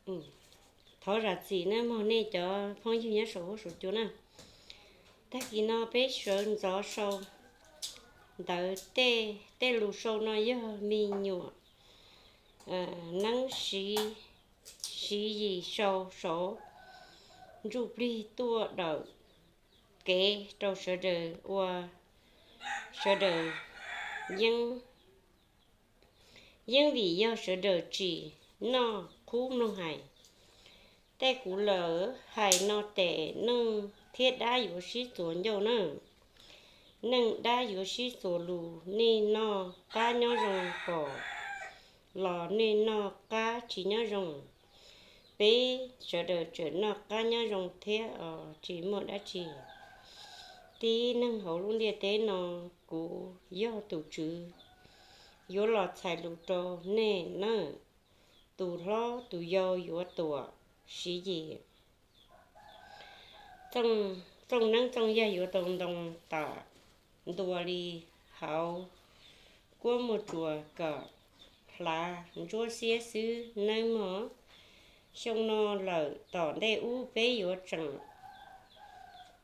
Thov zam txim nawb mog nej cov phooj ywg nyob saum huab saum cua na. Tag kis no peb sawv ntxov sau ntawv tej, tej lus sau no yog me nyuam neeb siv, siv yim sau saud ntsuj plig tuaj dawm kev rau sawv daws ua sawv daws yeeb, yeeb vim yog sawv daws tsim noj qhub mloog hais. Tej kuv lawm hais no tes neeg thiab dab yuav sib txuas ncauj na. Neeg dab yuav sib txuas lus, nej noj qab nyob zoo pom los nej noj qab tsis nyob zoo. Peb sawv daws tseem noj qab nyob zoo thiab os, tsis muaj dab tsi. Tib neeg hauv lub ntiaj teb no, kuv yog tus tswv yuav los txhais lus rau nej nawb. Tus hlob tus yau yuav tuam siv yim. Txooj neeb txooj yaig yuav tau ntoo tam ntua li hauv kuab muaj tsuas kom hlav ntsuab xiab xwb nawb mog. Xyoo no lawm tom ntej ub peb yuav tseem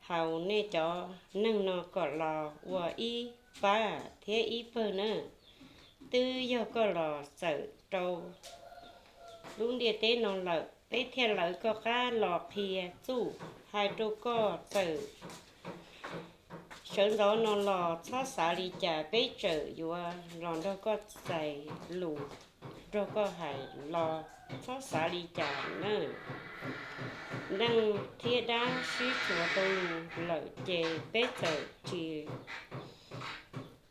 haus nej cov neeg no kom los ua ib pab thiab ib pawg na. Twb yog koj los txawm rau lub ntiaj teb no lawm, peb thiaj lawv koj qab los qhia txuj hais rau koj txawm. Sawv ntxov no los txhob xav li cas, peb tseem yuav los nrog koj txais lus, nrog koj hais los txhob xav li cas na. Neeg thiab dab sib txuas tau lus lawm ces peb txawm tsis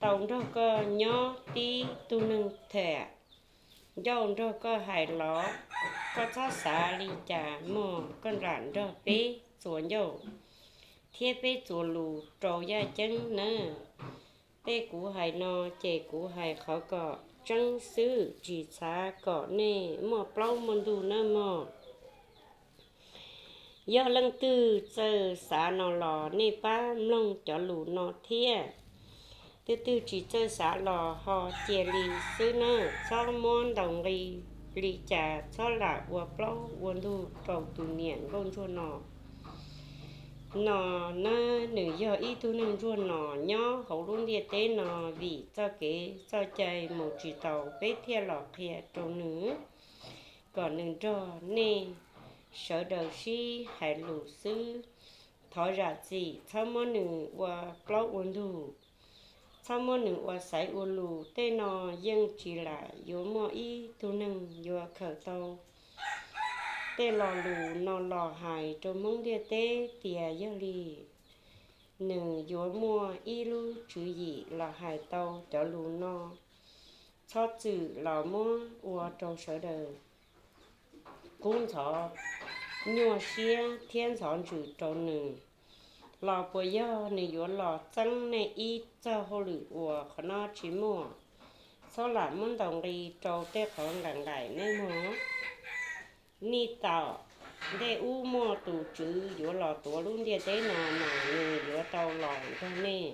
tau nrog koj nyob tib tug neeg tham ncauj nrog koj hais los, koj txhob xav li cas mog, koj lam nrog peb txuas ncauj thiab peb txuas lus rau yaj ceeb nawb. Tej kuv hais no ces kuv hais qhov kom tseeb xwb, tsis xav kom nej muaj plaub muaj ntug nawb mog. Yog leej twg txawj xav no los nej pab mloog cov lus no thiab. Twb twg tsis txawj xav los ho cia li xwb nawb, txhob muab ntaus nqi li cas, txhob lam ua plaub ua ntug rau tus niam nkauj ntsuag no. No nawb, nws yog ib tug neeg ntsuag nom nyob hauv lub ntiaj teb no, vim txoj kev txoj cai mus tsis taus, peb thiaj los qhia rau nws kom nws nrog nej sawv daws sib hais lus xwb. Thov zam txim, txhob muab nws ua plaub ua ntug, txhob muab nws ua xaiv ua lus. Tej no yeej tsis lam yuav muaj ib tug neeg yuav khaws tau tej lo lus no los hais rau Hmoob ntiaj teb tias yog li nws yuav muaj ib lub tswv yim los hais tau cov lus no. Txhob txwm los muab ua rau sawv daws kub ntxhov nyuaj siab thiab ntxhov ntsws rau nws. Los puas yog nws yuav los txeeb nej ib txoj hauj lwm uas qhov no tsis muaj? Txhob lam muab ntaus nqi rau tej qhov nqaim nqaim nej mog. Nej tom ntej ub muaj tus tswv yuav los tuav lub ntiaj teb no mas nws yuav tau los nrog nej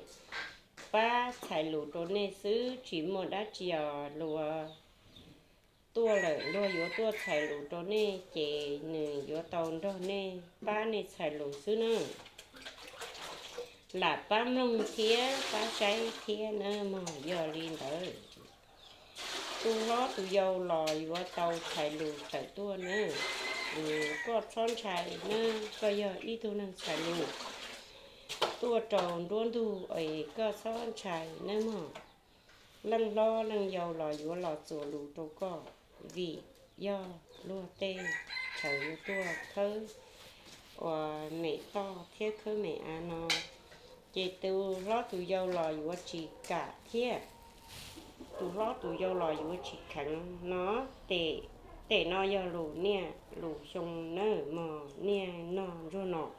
pab txhais lus rau nej xwb, tsis muaj dab tsi os. Luag tuaj lawm luag yuav tuaj txhais lus rau nej ces nws yuav tau nrog nej pab nej txhais lus xwb na. Lam pab mloog thiab pab saib thiab na mog. Yog li ntawd, tus hlob tus yau los yuav tau txhais lus tawm tuaj nawb. Koj txhob ntshai nawb, koj yog ib tug neeg txhais lus tuaj rau nruab ntug es koj txhob ntshai nawb mog. Leej hlob leej yau los yuav los txuas lus rau koj, vim yog luag tej txhais lus tuaj khawb uas mem toj thiab khawb mem av no, ces tus hlob tus yau los yuav tsis kam thiab. Tus hlob tus yau los yuav tsis kheev no. Tes, tes no yog lus niaj lus xyoo nawb mog niag nog ntsuag nom.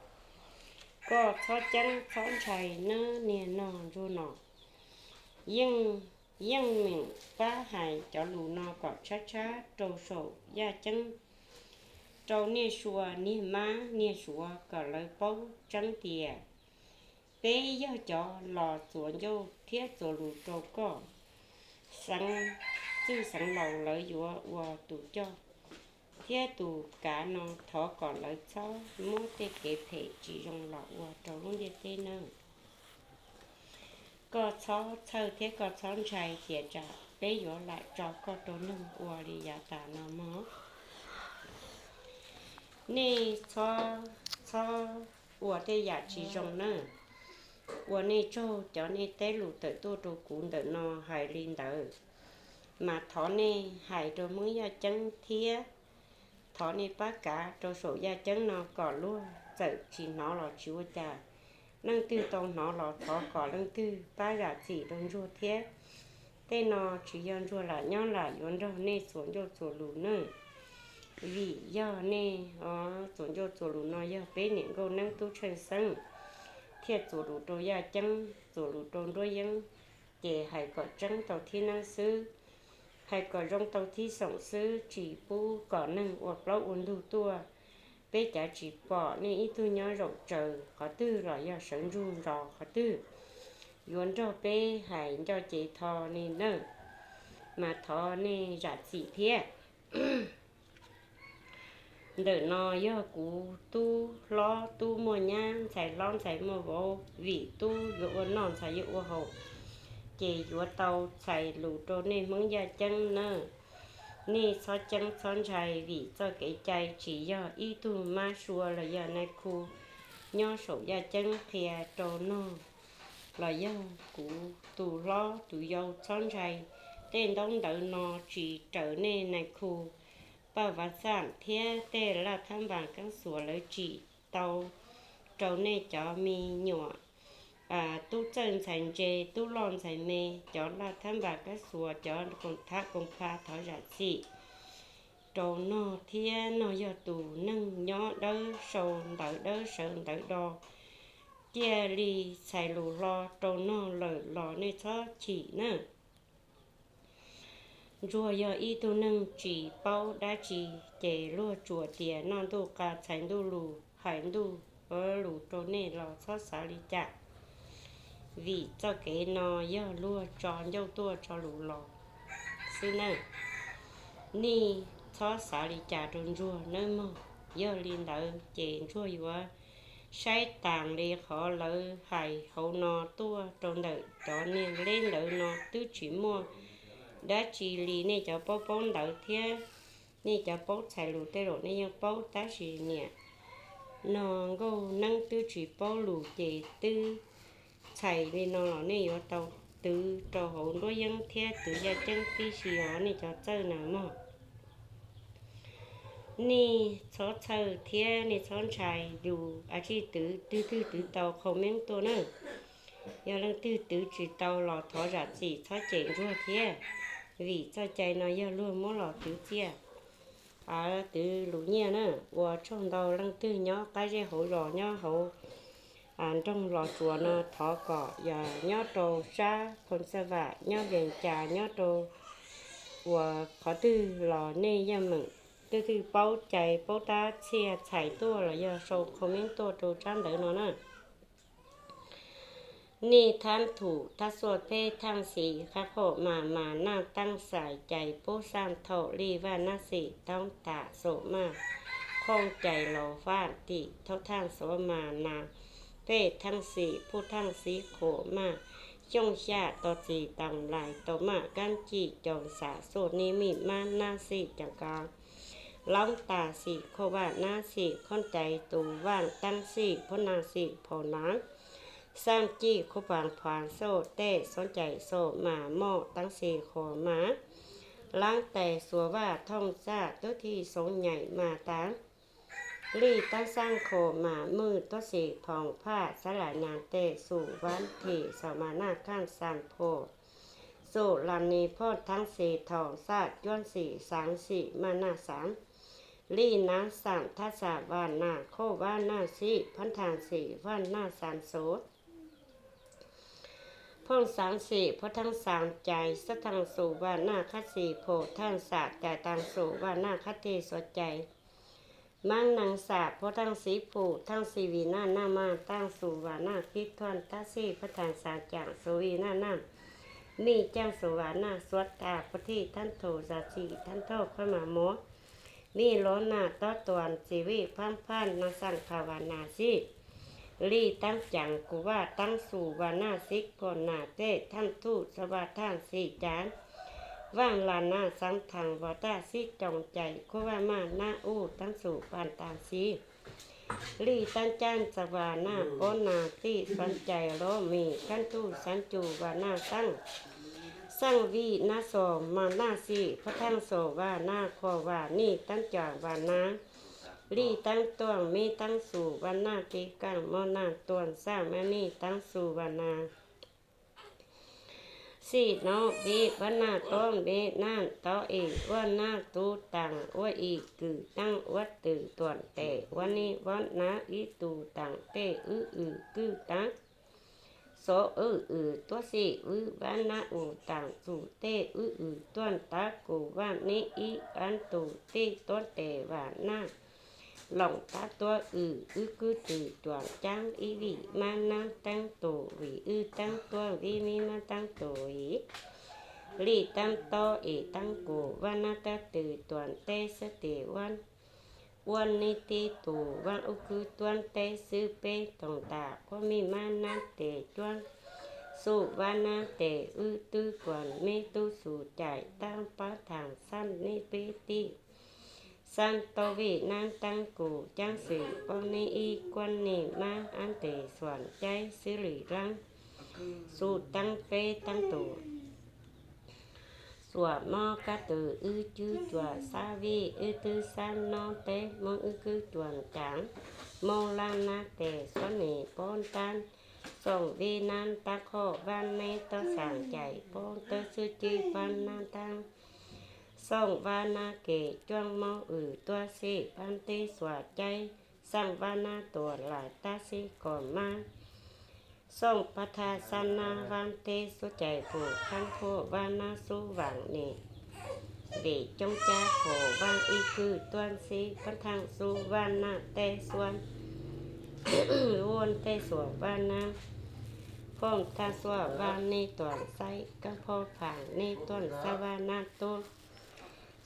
Koj txhob ceeb txhob ntshai nawb niag nog ntsuag nom. Yeej, yeej meem pab hais cov lus no kom tshab tshab rau saum yaj ceeb, rau niag sua niag mab niag suav kom lawv paub tseeb tias peb yog cov los txuas ncauj thiab txuas lus rau koj. Xeev txwj xeev laus lawv yuav ua tus coj thiab tus kav no thov kom lawv txhob muab tej kev phem tsis zoo los ua rau lub ntiaj teb nawb. Koj txhob txhawj thiab koj txhob ntshai tias tsam peb yuav lam tso koj rau neeg ua li yav tas no mog. Nej txhob ua tej yam tsis zoo nawb. Ua nej tsaug cov nej teb lus tawm tuaj rau kuv ntawm no hais li ntawd, mas thov nej hais rau Hmoob Yaj Ceeb thiab thov nej pab kav rau saum Yaj Ceeb no kom luag txawm tsis hnov los tsis ua cas. Leej twg tau hnov los thov kom leej twg pab zam txim rau Ntsuag thiab. Tej no tsis yog Ntsuag lam nyob lam yuav nrog nej txuas ncauj txuas lus nawb. Vim yog nej txuas ncauj txuas lus no yog peb niam nkauj Neeb Tub Tsheej Xeeb thiaj txuas lus rau Yaj Ceeb, txuas lus rau Nruab Yeeb, ces hais kom tseeb tau thib neeb xwb, hais kom zoo tau thib xoom xwb, tsis pub kom neeg ua plaub ua ntug tuaj. Peb cav tsis pom nej ib tug nyob zaum tsaws qhov twg los yog sawv ntsug nrov qhov twg, yuav nrog peb hais nco ces tho li nawb, mas thov nej zam txim thiab. Ntawm no yog kuv tub hlob tub muaj nyab, ntxhais hlob ntxhais muaj vauv, vim tub yuav ua noj ntxhais yuav ua haus, ces yuav tau txhais lus rau nej Hmoob Yaj Ceeb nawb. Nej txhob ceeb txhob ntshai vim txoj kev cai tsis yog ib tug mab sua los yog nai khu nyob saum Yaj Ceeb qhia rau nog, los yog kuv tus hlob tus yau txhob ntshai. Tej ntaub ntawv no tsis raws nej nai khu Paj Vav Xaj thiab tej laj thab npas kaab xuas lawv tsim tau rau nej cov me nyuam tub txawj ntxhais ntse tub loj ntxhais me, cov laj thab npas kaab xuas cov koom thab koom pha thov zam txim rau nog thiab. Nog yog tus neeg nyob dawb sau ntawv dawb sawv ntawv do, thiaj li txhais lus hlo rau nog lawm los nej txhob chim nawb. Ntsuag yog ib tug neeg tsis paub dab tsi, ces luag tsuas tias noj ntuj qa txhais ntuj lus hais ntuj lus rau nej los txhob xav li cas, vim txoj kev no yog luag tso ncauj tuaj tso lus los xwb nawb. Nej txhob xav li cas rau Ntsuag nawb mog. Yog li ntawd ces Ntsuag yuav saib taag li qhov lawv hais hauv no tuaj rau ntawm cov niag leb ntawd no twb tsis muaj dab tsi li. Nej cov paub paub ntawv thiab nej cov paub txhais lus tej zaum nej yeej paub, tab sis niam no nkauj neeb twb tsis paub lus ces twb txhais li no los nej yuav tau twv rau hauv nruab yeeb thiab twv yaj ceeb tib si os nej cov txawj na mog. Nej txhob txhawj thiab nej txhob ntshai, yus a tsij twv twg twg twv tau qhau meeb tuaj na. Yog leej twg twv tsis tau los thov zam txim txhob cem Ntsuag thiab, vim txoj cai no yog luag muab los twv txiaj, twv lus nyiaj na. Ua tsaug ntau leej twg nyob qab zej hauv zos nyob hauv nroog Los Tsuas no thov kom yog nyob rau sab Phoo Xaj Vam nyob Vees Cas nyob rau uas qhov twg los nej yeej meem twg twg paub cai paub tab txhiaj txhais tuaj los yog sau qhau meeb tuaj rau tsab ntawv no na. Nej thab thum thab xuaj peb thaaj xis qab qhoj mas mas naj taab xais cais pub xaaj thaum lij vaj nab xim toob tam xum maj khooj cais laus faj tim thaub thaaj xuav mas nas pej thaaj xim phuj thaaj xis qhuam maj xyooj xyaj to txis toos lais tau maj kaab cim caus xav xuj nib mij mab nab xim caas ko loob tas xim khoj vaj nab xim khoob cais tus vaaj taab xim phuj naj xim phau naav xaaj cim khuj paav phuav xuj tej xoob cais xuj mas moj taab xis qhuam mas laab tais xuav vaj thooj xaj tub thij xoov nyaim mas tas lij taab xaaj qhuam mas mwj tuab xis phoom phaj xav lam naas tej xum vaab thim xaum mas naj khaaj xaam phum xum lam nis phoj thaab xis thaum xaj cuab xim xaav xim maj naj xaav lij naav xaam thab xaam vaaj nas khoj vaab naj xim phab thaaj xim vaaj naj xaav xuv phooj xaav xim phuj thaaj xaav cais xab thaaj xum vaaj naj khab xis phum thaaj xaam cais taag xum vaaj naj khab thij xuav cais maab naav xaam phuj thaaj xis phum thaaj xis vim naj naj maj taaj xum vaaj naj khib thuaj tab xij phab thaaj xaav caam xuv vim naj naj mij caaj xum vaaj naj xuav tas phuj thij thaab thum zam xim thaab thauj phab mas muav Vij Lov Naj Tob Tuam Txiv Vij Phab Phaj Nas Xaj Kha Va Nas Xij Lij Taab Caam Kuv Vaj Taab Xu Va Naj Xij Kos Nas Tej Thaj Thuj Xa Va Thaj Xij Caav Vaj La Naj Xaav Thaas Vos Taj Xij Coom Cais Khuj Vaj Maj Naj Uj Taab Xu Paj Taab Xij Lij Taab Caab Xa Va Naj Pob Nas Txij Xaav Cais Lov Mis Kaab Thuj Xaav Cu Va Naj Xaaj Xaaj Vij Naj Xos Mas Naj Xij Pab Thaaj Xos Va Naj Khos Va Nij Taab Cuam Va Naj Lij Taab Tuaj Meb Taab Xu Va Naj Tij Kaaj Mos Naj Tuam Xaaj Mab Nij Taab Xu Va Naj Xij Nov Vij Vaj Naj Tob Meb Naj Tov Im Vaj Naj Tub Taam Ua Im Kws Taab Ua Twm Tuam Tes Ua Nij Voj Nav Ib Tug Taam Tej Wb Wm Kwj Taab Xov Wb Wm Tuab Xij Vwj Vaj Naj Us Taam Txum Tej Wb Wm Tuaj Tav Kus Vaj Nij Ib Vaj Tus Tij Tuab Tes Vam Naj Loos Tav Tuab Wm Wb Kwj Twm Cuam Caab Ib Vij Mab Nab Teeb Tus Vim Wb Teeb Tuab Vij Mib Mab Teeb Tus Vim Lij Teeb Tob Im Teeb Kus Vaj Nab Tab Twm Tuam Teb Xab Tes Vaj Ua Nij Tib Tus Vaj Ub Kwj Tuab Teb Xwb Peb Toom Tam Quab Mij Mab Nab Tes Cuab Xu Vaj Nab Tes Wb Twb Kuam Meb Tub Xu Cais Taab Pab Thaam Xab Nij Peb Tij Xab Tob Vij Nab Teeb Kus Caab Xwm Pob Nij Ib Kuab Nij Mab Ab Tes Xuam Caib Xwb Lim Laab Xu Teeb Peb Teeb Tus Xuam Mob Kab Tws Wb Cwb Cuam Xab Vij Wb Twb Xab Nob Teb Moob Wb Kwj Cuam Caav Moob Lab Nab Tes Xob Nim Pob Ntaab Xoom Vij Nab Tab Khoj Vaj Neb Tob Xaam Cais Pob Tawb Xwb Cwb Pab Nab Taab Xoom Vaj Nab Kem Cuab Mob Wm Tuab Xij Pab Teb Xuam Caib Xaaj Vaj Nab Tuam Lais Tab Xib Kom Mab Xoom Pab Thaj Xab Nab Vaj Teb Xuab Cais Pum Khaab Khuaj Vaj Nab Xub Vaam Nim Vim Coob Cab Kos Vaj Ib Kwj Tuab Xib Pab Thaaj Xub Vaj Nab Teb Xuab Vuaj Teb Xuam Vaj Nab Fooj Thaj Xuaj Vaj Neb Tuam Xaib Kaab Phob Phaam Neb Tuaj Xab Vaj Nab Tub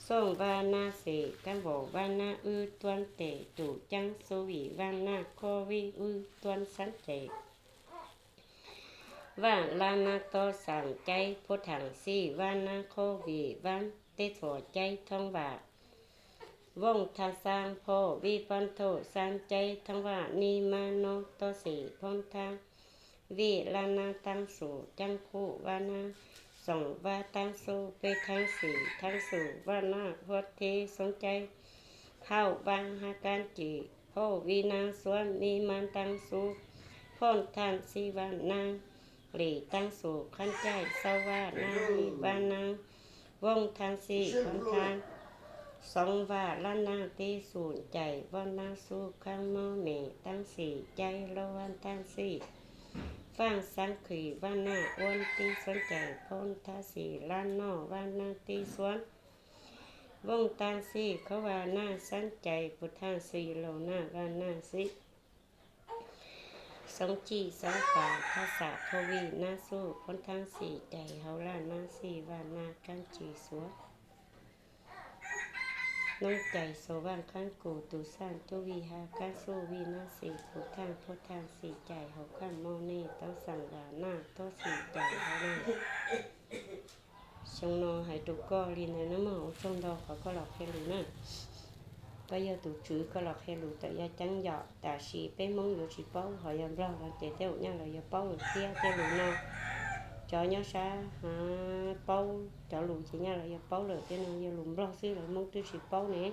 Xoom Vaj Nab Xim Kaab Npaum Vaj Nab Wb Tuab Tes Tus Caab Xub Vim Vaj Nab Khob Vij Wb Tuab Xab Cais Vaj Lab Nab Tob Xaam Caib Phuab Thaam Xij Vaj Nab Khob Vim Vaj Teb Txhuam Caib Thoob Vam Vooj Thaj Xaab Phoj Vij Pab Thauj Xaab Caib Thoob Vaj Nib Mab Nob Tob Xim Phoob Thaab Vij Lab Nab Taab Xus Caab Khuj Vaj Nab Xoom Vaj Taab Xub Peb Thaab Xim Thaab Xus Vaj Nab Huab Theb Xoob Caib Hauj Vaj Hab Kaab Cim Phoj Vij Nab Xuab Nib Mab Taab Xub Phoj Thaj Xij Vaj Nab Lim Taab Xus Khaab Caij Xab Vaj Nab Nib Vaj Nab Vooj Thaab Xij Phoob Thaab Xoov Vaj Lab Nab Teb Xus Cais Vaj Nab Xub Khaab Mob Mem Taab Xim Caib Laub Vaj Taab Xij Faaj Xaab Khis Vaj Nab Uab Teb Xuab Cais Phoob Thab Xim Lab Noj Vaj Nab Teb Xuab Vooj Taab Xij Khaub Vaj Nab Xaab Cais Pus Thaaj Xim Laus Naj Vaj Nab Xib Xoov Cij Xoov Pas Thaj Xam Khauj Vij Nab Xuj Phoob Thaab Xim Cais Hauv Laj Nab Xij Vaj Nab Kaab Cim Xuav Noob Cais Xaus Vaj Qaab Kus Tus Xaaj Cub Vij Ha Kaab Xuj Vij Nab Xim Pus Thaaj Phoob Thaaj Xim Cais Hauv Khaaj Mob Nej Taub Xaam Vam Naj Taub Xim Cais Hauv Laj Xyoo no hais rau koj li ntawd nawb mog, ua tsaug ntau qhov koj los qhia lus na. Koj yog tus tswv koj los qhia lus tawm yog ceeb yom, tab sis peb Hmoob yuav tsis paub, ho yog Nplog los ces tej zaum nyaj lawv yuav paub lawm thiab. Tej lus no cov nyob sab paub cov lus ces nyaj lawv yuav paub lawm, tej no yog lus Nplog xwb, lawv Hmoob twb tsis paub ne.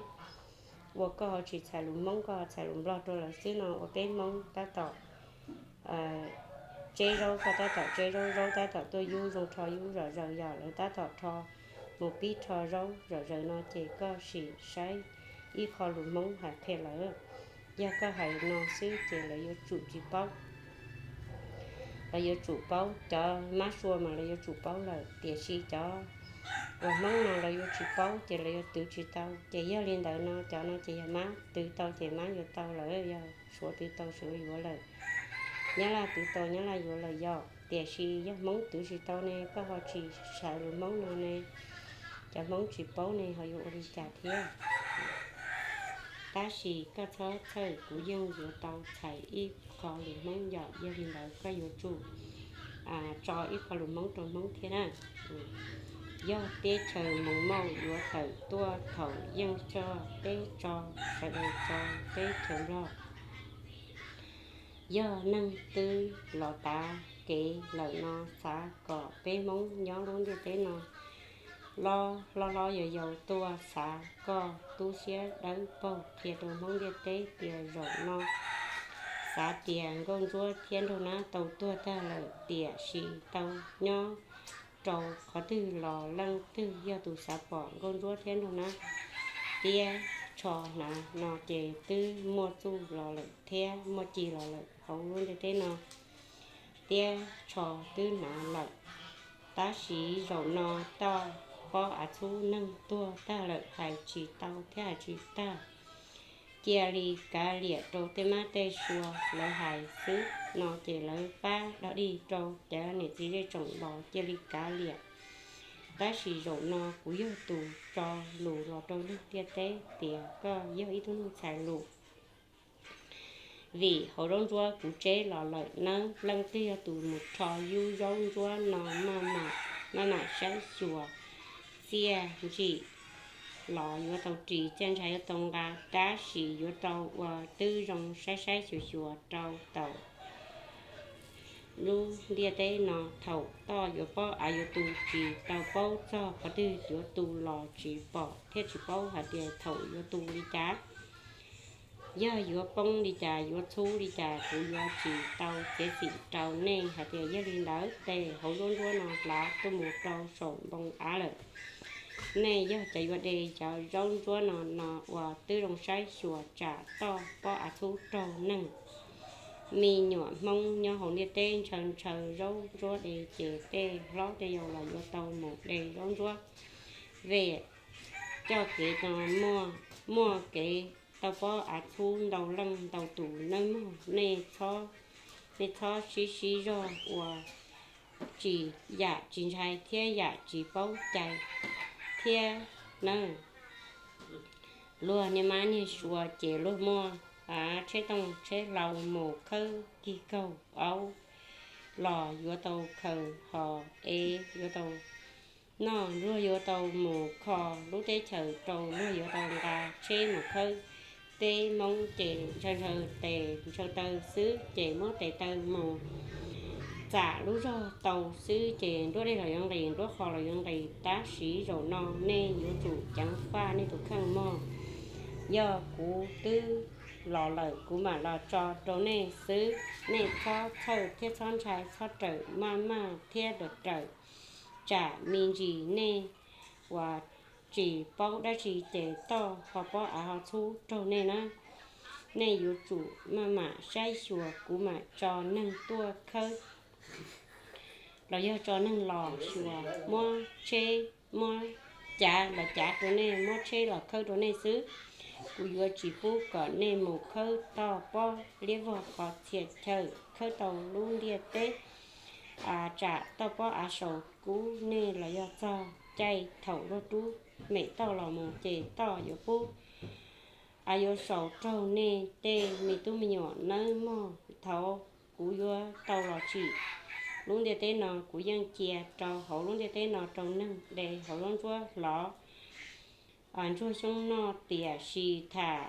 Ua koj ho tsis txhais lus Hmoob, koj ho txhais lus Nplog rau lawv xwb no, ua peb Hmoob tab tom tseb zaub, koj tab tom tseb zaub, zaub tab tom tuaj yub zoo rho yub zom zaws, yog lawv tab tom rho mus pib rho zaub zom zaws no ces koj sim saib ib qho lus Hmoob hais qhia lawv. Yog koj hais no xwb ces lawv yuav tsum tsis paub. Lawv yuav tsum paub, cov mab sua mas lawv yuav tsum paub lawm, tiam sis cov uas Hmoob no lawv yuav tsis paub ces lawv yuav twv tsis tau. Ces yog li ntawd no, cov no ces yog mab twv tau ces mab yuav tau lawm, yog suav twv tau suav yuav lawm. Nyab Laj twv tau Nyab Laj yuav lawm yog, tiam sis yog Hmoob twv tsis tau ne, koj ho tsis saib lus Hmoob no ne, cov Hmoob tsis paub ne ho yuav ua li cas thiab? Tab sis koj txhob txhawj, kuv yeej yuav tau txhais ib qho lus Hmoob yom, yog li ntawd koj yuav tsum tso ib qho lus Hmoob rau Hmoob thiab na. Yog teb chaws Moos Mauj yuav tawm tuaj thaum yeej coj peb tso sawv daws tso teb chaws Nplog. Yog neeg twb los tav kev lawm no xav kom peb Hmoob nyob lub ntiaj teb no hlob hlob yau yau tuaj xav koj tub siab dawb paug qhia rau Hmoob ntiaj teb tias zaum no xav tias Nkauj Ntsuab thiab Nraug Nab tau tuag tag lawm, tiam sis tau nyob rau qhov twg los leej twg yog tus xav pom Nkauj Ntsuab thiab Nraug Nab tiab tsho hnav no ces twb muaj txuj los lawm thiab muaj ci los lawm hauv lub ntiaj teb no. Tiab tsho twb hnav lawm, tab sis zaum no toj pob av txhub neeg tuag tag lawm hais tsis tau thiab hais tsis tag. Cia li kav liam rau tej mab tej sua, lawv hais xwb no ces lawv pab dog dig rau cov niam txiv zej tsoom los cia li kav liam. Tab sis zaum no kuv yog tus tso lus los rau neeg ntiaj teb tias koj yog ib tug neeg txhais lus. Vim hauv zaub ntsuab kuv tseb los lawm nawb, leej twg yog tus mus rho yub zaub ntsuab no maj mam, maj mam saib xyuas, txiaj ntsim los yuav tau ris, txiaj ntshai yuav tau nqa, tab sis yuav tau ua tib zoo saib saib xyuas xyuas rau taum lub ntiaj teb no. Thaum toj yuav pob av yuav tu tsis tau paub txog qhov twg yuav tu los tsis pom thiab tsis paub hais tias thaum yuav tu li cas. Yog yuav poob li cas yuav txhub li cas kuv yuav tsis tau txiav txim rau nej hais tias yog li ntawd ces hauv zaub ntsuab no hlav tuaj mus rau saum npoo av lawm. Nej yog cov yuav de cov zaub ntsuab no no ua tib zoo saib xyuas tsam toj pob av txhub raug neeg. Me nyuam Hmoob nyob hauv ntiaj teb ntshaw ntshaw zaub ntsuab de ces tej hlob tej yau los yuav tau mus de zaub ntsuab. Vim coj kev no muaj, muaj kev tau pob av txhub ntau leej ntau tus nawb mog. Nej txhob, nej txhob sib sib zog ua tsis, yam tsis ntshai thiab yam tsis paub cai thiab nawb. Luag niag mab niag sua ces luag muaj tsheb tooj tsheb hlau mus khawb kig kaug aub los yuav tau khaws hos es yuav tau noj, luag yuav tau mus kho lub teb chaws rau, luag yuav tau nqa tsheb mus khawb. Peb Hmoob ces ntshaw ntshaw tes ntshaw taw xwb ces muab tes taw mus txam lub zog tau xwb ces nruab dej los yuav nqis, nruab qhov los yuav nqis. Tab sis zaum no nej yuav tsum ceev faj nej tus kheej mog. Yog kuv twb los lawm kuv mam los tso rau nej xwb, nej txhob txhawj thiab txhob ntshai, txhob rawm maj maj thiab rawm rawm, tsam me ntsis nej uas tsis paub dab tsi ces toj ho pob av ho txhub raug nej na. Nej yuav tsum maj mam saib xyuas, kuv mam tso neeg tuaj khawb los yog tso neeg los xyuas, muab tsheb, muab cav los cav rau nej, muab tsheb los khawb rau nej xwb. Kuv yuav tsis pub kom nej mus khawb toj pob liab vog qhov txhia chaw, khawb tau lub ntiaj teb, tsam toj pob av saum kub nej los yog txog caij thaum luag rub mem toj los mus ces toj yuav pub av yuav saum raug nej tej me tub me nyuam nawb mog. Thaum kuv yuav tau los tsim lub ntiaj teb no kuv yeej cia rau hauv lub ntiaj teb no rau neeg de hauv lub ntsuab hlov ntsuag xyoob noj, tiam sis tham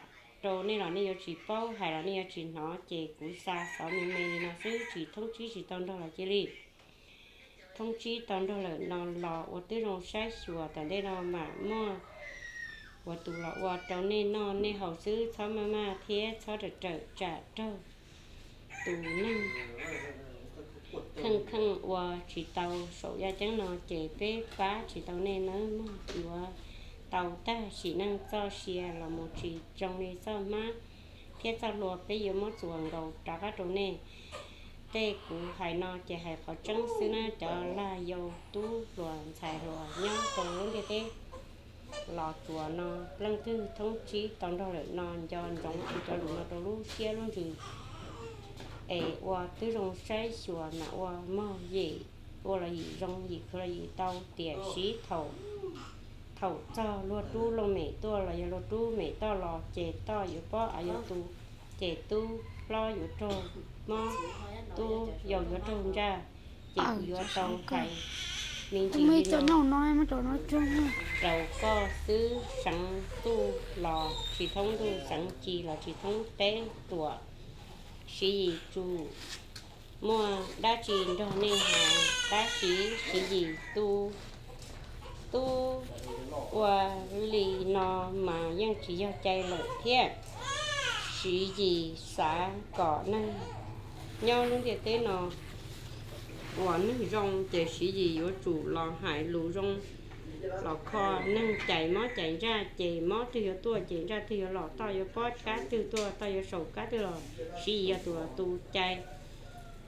rau nej los nej yuav tsis paub, hais los nej yuav tsis hnov, ces kuv xa xov me me li no xwb, tsis thoob tsib tsis tau nrog los cia li. Thoob tsib tau nrog lawm no los ua tib zoo saib xyuas, tom ntej no mam muaj ua tus los ua rau nej noj nej haus xwb, txhob maj maj thiab txhob rawm rawm tsam raug tus neeg kheej kheej ua tsis tau saum yaj ceeb no, ces peb pab tsis tau nej nawb mog. Yuav tau tag sim neej txoj sia los mus tsis zoo li txoj hmab thiab txoj hlua, peb yuav muab txuas nkaus rov qab rau nej. Tej kuv hais no ces hais qhov tseeb xwb na cov lag yau tub hluas ntxhais hluas nyob rau lub ntiaj teb los tsuas no. Leej twg thoob tsib tau nrog lawm no nco ntsoov kuv cov lus no rau lub siab lub ntsws es ua tib zoo saib xyuas mam ua mog. Yim ua los yim zoo, yim khwv los yim tau, tiam sis thaum Thaum txog luag rub looj mem tuaj los yog luag rub mem toj los ces toj yuav pob av yuav tu, ces tub hlob yuav raug mob, tub yau yuav raug ntsaj, ces kuv yuav tau hais me ntsis li no rau koj xwb. Xeev ntuj los tsis thoob ntuj, xeev ci los tsis thoob teb tuam, Siv Yis tsuas muaj dab tsi nrog nej hais, tab sis Siv Yis tu tub ua li no mas yeej tsis yog cai lawm thiab. Siv Yis xav kom neeg nyob lub ntiaj teb no uas neeg zoo ces Siv Yis yuav tsum los hais lus zoo los kho neeg. Cais mob cais ntsaj ces mob twg yuav tuaj ces ntsaj twg yuav los, toj yuav pob kab twg tuaj, toj yuav saum kab twg los, Siv Yis yog tus tu cai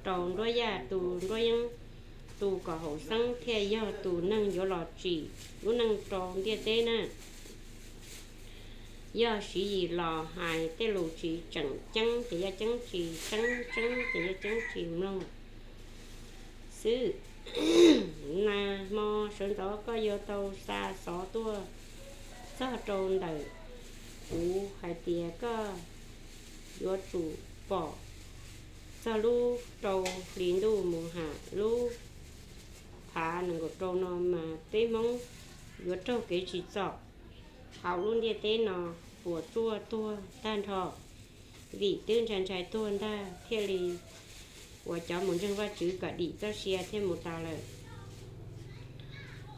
rau nruab yaj tu nruab yeeb, tu kom haum xeeb thiaj yog tus neeg yuav los tsim lub neej rau ntiaj teb na. Yog Siv Yis los hais tej lus tsis tseem ceeb ces yaj ceeb tsis tseeb, tseeb ces yaj ceeb tsis mloog xwb. Nag hmo sawv ntxov koj yuav tau xa xov tuaj txog rau ntawm kuv hais tias koj yuav tsum pom txog lub rau hli ntuj mus ham lub phav nees nkaum rau no mas peb Hmoob yuav raug kev tsim txom hauv lub ntiaj teb no puas tsuaj tuag tag nrho, vim twb ntshai ntshai tuag ntag thiaj li uas cov mus ntseeg Vajtswv kom dim txoj sia thiaj mus tas lawm.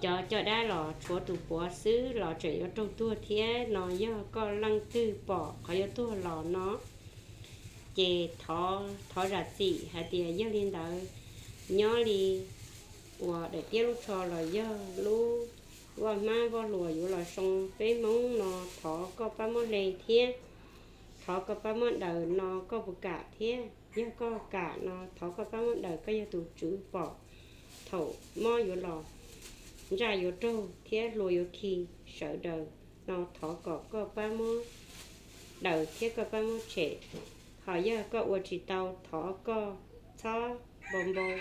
Cov coj dab los tshuav tus puav xwb los tseem yuav raug tuag thiab no, yog koj leej twg pom qhov yuav tuag los no ces thov, thov zam txim hais tias yog li ntawd, nyob li uas daim tiab lub tsho los yog lub vaj hmab vaj hluas yuav los soo peb Hmoob no, thov koj pab muab hle thiab, thov koj pab muab daws no, koj puas kam thiab? Yog koj kam no thov koj pab muab daws, koj yog tus tswv pom thaum mob yuav los, ntsaj yuav raug thiab hlua yuav khi sawv daws no, thov kom koj pab muab daws thiab koj pab muab tshem. Ho yog koj ua tsis tau thov koj txhob npau npau,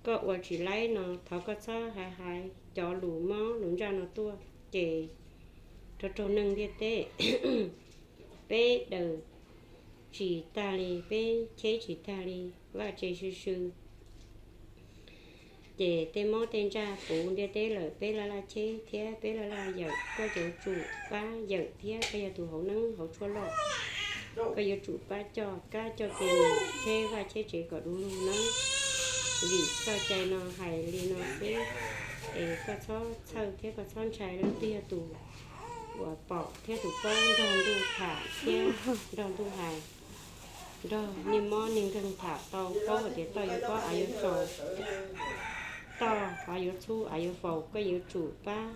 koj ua tsis laib no thov koj txhob hais hais cov lus mob lus ntsaj no tuaj ces rau raug neeg ntiaj teb. Peb daws tsis tag li, peb cheb tsis tag li, vaj tse sw sw. Ces tej mob tej ntsaj puv ntiaj teb lawm, peb laj laj cheb thiab peb laj laj yawm, koj yuav tsum pab yawm thiab, koj yog tus hauv neeb hauv tshuaj loj, koj yuav tsum pab coj kab coj ke mus cheb vaj cheb tsev kom du lug nawb. Vim txoj cai no hais li no xwb, es koj txhob txhawj thiab koj txhob ntshai, leej twg yog tus uas pom thiab tus paub nrog ntuj tham thiab nrog ntuj hais, nrog niag mob niag nkeeg tham tau paub hais tias toj yuav pob av yuav tsaus, toj av yuav txhub av yuav faus, koj yuav tsum pab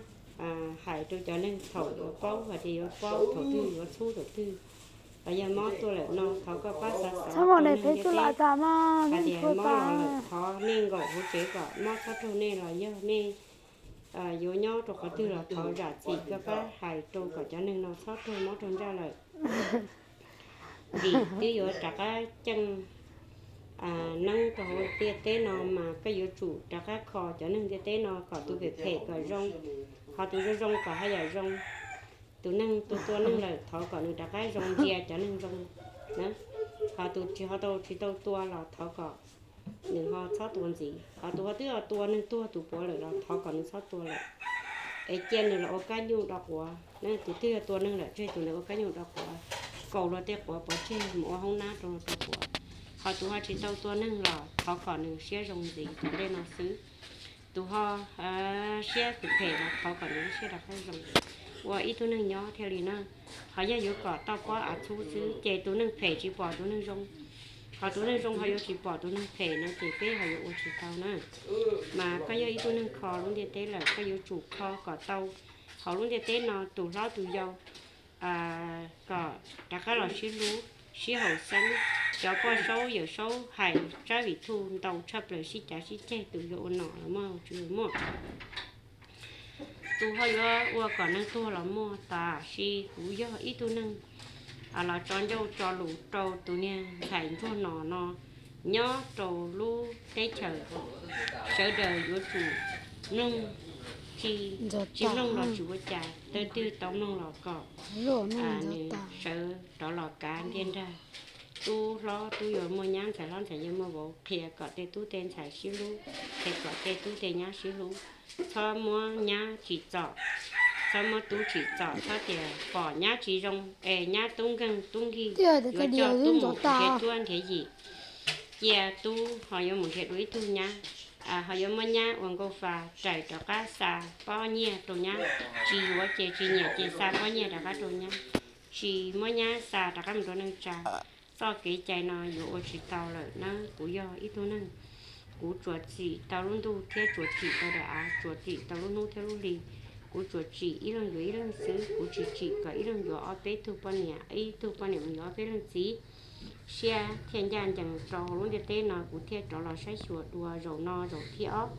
hais rau cov neeg thaum yuav paub hais tias yuav paub thaum twg yuav txhub thaum twg, los yog mob tuaj lawm no thov koj pab xav xov rau neeg ntiaj teb hais tias mob los lawm thov nej nkaum hauv tsev kom mob txhob raug nej, los yog nej yuav nyob rau qhov twg los thov zam txim koj pab hais rau kom cov neeg no txhob raug mob raug ntsaj lawm. Vim twb yuav rov qab ceej neeb rau hauv ntiaj teb no mas koj yuav tsum rov qab kho cov neeg ntiaj teb no kom tus phem phem kom zoo, ho tus zoo zoo kom haj yam zoo. Tus neeg tua tua neeg lawm thov kom nws rov qab zoo ntsia cov neeg zoo na. Ho tus tsis ho tau tsis tau tua los thov kom nws ho txhob tua ntxiv. Ho tus ho twb ho tua neeg tuag tus puav lawm los thov kom nws txhob tua lawm. Es cia nws los ua kab nyuj do quav na, tus twb ho tua neeg lawm tseg tus nws ua kab nyuj do quav, kaus luag tej quav pov tseg mus ua hoob nab rau luag rau quav. Ho tus ho tsis tau tua neeg los thov kom nws siab zoo ntxiv tom ntej no xwb. Tus ho siab phem phem los thov kom nws lub siab rov qab zoo, ua ib tug neeg nyob thiaj li na. Ho yog yuav kom toj pob av txhub xwb ces tus neeg phem tsis pom tus neeg zoo, ho tus neeg zoo ho yuav tsis pom tus neeg phem no ces peb ho yuav ua tsis tau na. Mas koj yog ib tug neeg kho lub ntiaj teb lawm koj yuav tsum kho kom tau hauv lub ntiaj teb no tus hlob tus yau kom rov qab los sib hlub sib haum xeeb. Cov poj saub yawm saub hais tsab vim thuj ntau tshaj plaws sib cav sib ceg, tus yuav ua nom los muaj, tus yuav muaj, tus ho yuav ua kom neeg tuag los muaj, tab sis kuv yog ib tug neeg los tso ncauj tso lus rau tus niag ntxhais ntsuag no no nyob rau lub teb chaws, sawv daws yuav tsum mloog tsis, tsis mloog los tsis ua cas, leej twg tau mloog los kom nws sawv rov los kav ntiaj nrag. Tub hlob tub yuav muaj nyab, ntxhais hlob ntxhais yuav muaj vauv, qhia kom tej tub tej ntxhais sib hlub, qhia kom tej tub tej nyab sib hlub. Txhob muab nyab tsim txom, txhob muab tub tsim txom, txhob tias pom nyab tsis zoo es nyab tub nkeeg tub nkig, yuav coj tub mus nrhiav cuab nrhiav yim. Cia tub ho yuav mus nrhiav dua ib tug nyab, ho yuav muab nyab ua nkauj fa raws rov qab xa pob nyiaj rau nyab. Tsis yuav ces tsis nyiam ces xa pob nyiaj rov qab rau nyab, tsis muab nyab xa rov qab mus rau neej tsa. Txoj kev cai no yuav ua tsis tau lawm nawb. Kuv yog ib tug neeg, kuv tsuas tsim tau lub ntuj thiab tsuas tsim tau daim av, tsuas tsim tau lub hnub thiab lub hli. Kuv tsuas tsim ib leeg yuav ib leeg xwb, kuv tsis tsim kom ib leeg yuav ob peb tug poj niam, ib tug poj niam mus yuav ob peb leeg txiv. Siab thiaj ncaj ncees rau hauv lub ntiaj teb no, kuv thiaj rov los saib xyuas dua zaum no zaum thib ob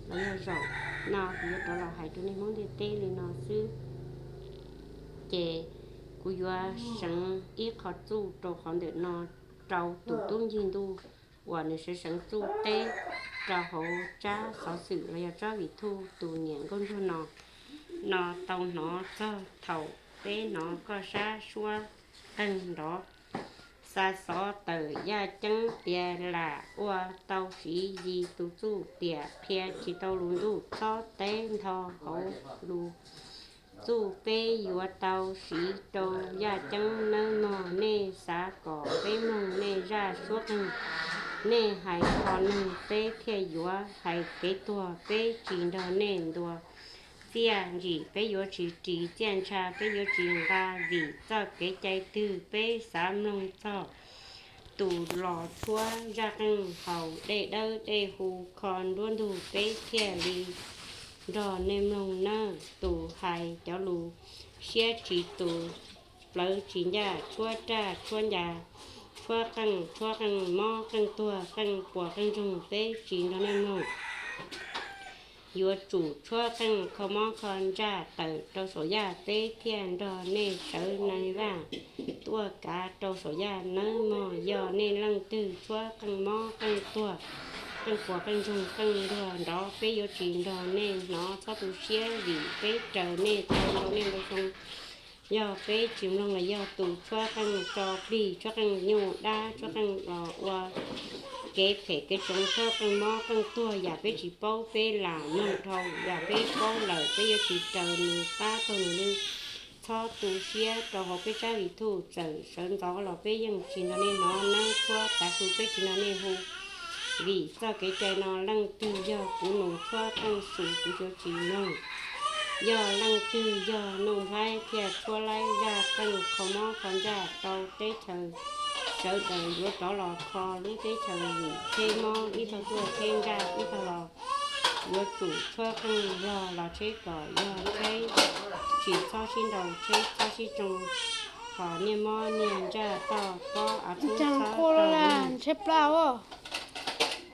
los yog zaum no kuv yuav rov los hais rau nej Hmoob ntiaj teb li no xwb. Ces kuv yuav seev ib qho txuj rau qhov ntawm no rau tus tub ncig ntuj uas nws seev seev txuj teb rau hauv tsab xov xwm los yog tsab vim thuj tus niam nkauj ntsuag no, no tau hnov txog thaum peb hnov koj sab suab qeeg nrov xa xov tawm yaj ceeb tias lam ua tau siv yis tus txuj tiam qhia tsis tau lus ntuj txhob teb ntho hauv lus txuj peb yuav tau siv rau yaj ceeb nawb mog. Nej xav kom peb mloog nej zaj suab qeeg, nej hais qho neeg peb thiaj yuav hais kev tuag, peb tsis nrog nej ntuas txiaj ntsim, peb yuav tsis ris txiaj ntsha, peb yuav tsis nqa vim txoj kev cai twg, peb xav mloog txog tus los tshuab zaj qeej haus dej dawb dej hu kho nruab ntug, peb thiaj li nrog nej mloog nawb. Tus hais cov lus siab tsis tus, plawv tsis ncaj, tshuab raj tshuab ncas, tshuab qeej tshuab qeej mob, qeej tuag qeej puas qeej ntsoog, peb tsis nrog nej mloog. Yuav tsum tshuab qeej kho mob kho ntsaj tawm rau saum yaj, peb thiaj nrog nej sawv neeg vaj tuaj kav rau saum yaj nawb mog. Yog nej leej twg tshuab qeej mob qeej tuag, qeej puas qeej ntsoog, qeej ntuag nrov, peb yuav tsis nrog nej hnov. Txhob tu siab vim peb raws nej tau ntau niaj ntau xyoo. Yog peb tsis mloog los yog tus tshuab qeej tso plig, tshuab qeej nyuj dab, tshuab qeej los ua kev phem kev tsoov, tshuab qeej mob qeej tuag yam peb tsis paub, peb lam mloog dhau. Yam peb paub lawm peb yuav tsis raws nws qab taug nws lw. Txhob tu siab, rau hauv peb tsab vim thuj txawm sawv ntxov los peb yeej tsis nrog nej hnov nawb. Tshuab tav su peb tsis nrog nej hu. Vim txoj kev cai no leej twg yog kuv nus tshuab qeej su kuv yuav tsis mloog. Yog leej twg yog Nuj Nplhaib thiaj tshuab laib zaj qeej kho mob kho ntsaj rau teb chaws, sawv daws yuav rov los kho lub teb chaws vim tsheb mob ib tog tuaj, tsheb ntsaj ib tog los. Yuav tsum tshuab qeej log los tsheb kom yog tsheb, tsis txhob sib ntaus tsheb, txhob sib tsoo. Qhov niag mob niag ntsaj toj pob av txhub txhob tau.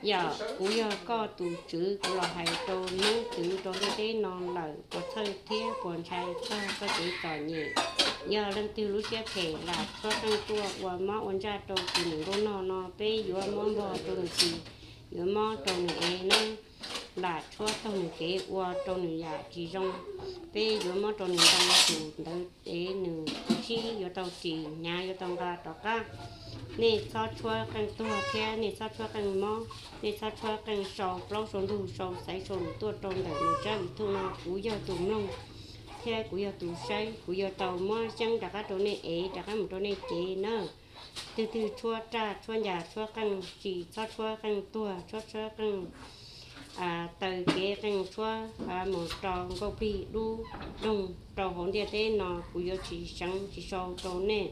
Yog kuv yog koj tus tswv, kuv los hais rau Hmoob twv rau ntiaj teb no lawm, puas txhawj thiab puas ntshai txog txoj kev txom nyem. Yog leej twg lub siab phem lam tshuab qeej tuaj ua mob ua ntsaj rau tus niam nkauj nog no, peb yuav muab npog rau nws ris, yuav mob rau nws ev nawb. Lam tshuab taug nws kev ua rau nws yam tsis zoo, peb yuav mob rau nws ntoo, tus ntawd ev nws tus tsib yuav tau ris, hnyav yuav tau nqa rov qab. Nej txhob tshuab qeej tuag thiab nej txhob tshuab qeej mob, nej txhob tshuab qeej sau plaub sau ntug, sau xaiv sau lus tuaj rau ntawm nws tsab vim thuj no. Kuv yog tus mloog thiab kuv yog tus saib, kuv yuav tau muab xyeeb rov qab rau nej ev rov qab mus rau nej cev nawb. Twg twg tshuab raj tshuab ncas tshuab qeej, tsis txhob tshuab qeej tuag, tshuab tshuab qeej taw kev qeej tshuab mus rau nkauj plig dub doog rau hauv ntiaj teb no, kuv yuav tsis seev tsis sau rau nej.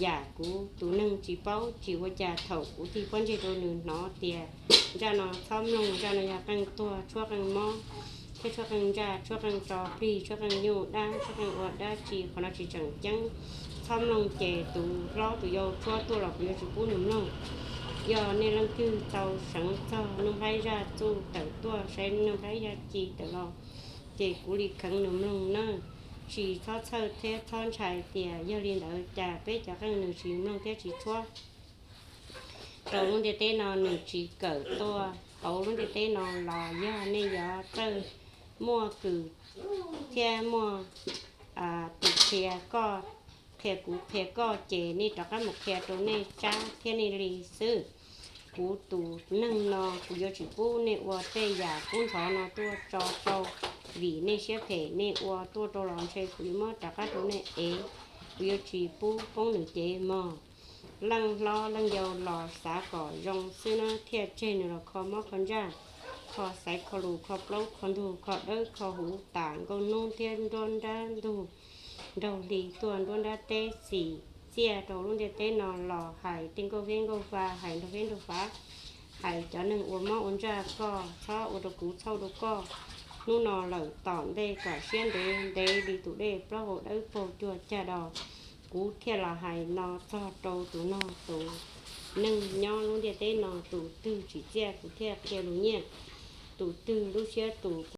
Yam kuv tus neeg tsis paub tsis ua cas, thaum kuv tig pob ntseg rau nws hnov tias ntsaj no txhob mloog, ntsaj no yog qeej tuag, tshuab qeej mob thiab tshuab qeej ntsaj, tshuab qeej tso plig, tshuab qeej nyuj dab, tshuab qeej ua dab tsi, qhov no tsis tseem ceeb. Txhob mloog, ces tus hlob tus yau tshuab tuaj los kuv yuav tsis pub nws mloog. Yog nej leej twg tau seev txog Nuj Nplhaib zaj txuj tawm tuaj, saib Nuj Nplhaib zaj ci tawm los, ces kuv li kheev nws mloog nawb. Tsis txhob txhawj thiab txhob ntshai tias yog li ntawd cas peb cov qeej nws tsis mloog thiab tsis tshuab rau lub ntiaj teb no, nws tsis kawm tuaj hauv lub ntiaj teb no los yog nej yuav txawj muaj kws thiab muaj tus qhia koj, qhia kuv qhia koj ces nej rov qab mus qhia rau nej tsab thiab nej li xwb. Kuv tus neeg no kuv yuav tsis pub nej ua tej yam kub ntxhov no tuaj tso rau, vim nej siab phem nej ua tuaj rau los ntshe kuv yuav muab rov qab rau nej ev. Kuv yuav tsis pub poob nws cev mog. Leej hlob leej yau los xav kom zoo xwb na thiaj tseg nws los kho mob kho ntsaj, kho xaiv kho lus, kho plaub kho ntug, kho dawb kho huv, tas nkauj hnub thiab nruab nrab ntug, nraug hli tuaj nruab nrab teb, xim txiaj rau lub ntiaj teb no los hais tej nkauj feb nkauj fa, hais nraug feb nraug fav, hais cov neeg ua mob ua ntsaj koj txhob ua rau kuv txhauj rau koj. Hnub no lawm tom ntej kom siab ntev ntev li tus dej plaub hau dawb paug cuag cag dos. Kuv thiaj los hais no txog rau tus no, tus neeg nyob lub ntiaj teb no tus twg tsim txiaj kuv thiaj qhia lus nyiaj, tus twg lub siab tus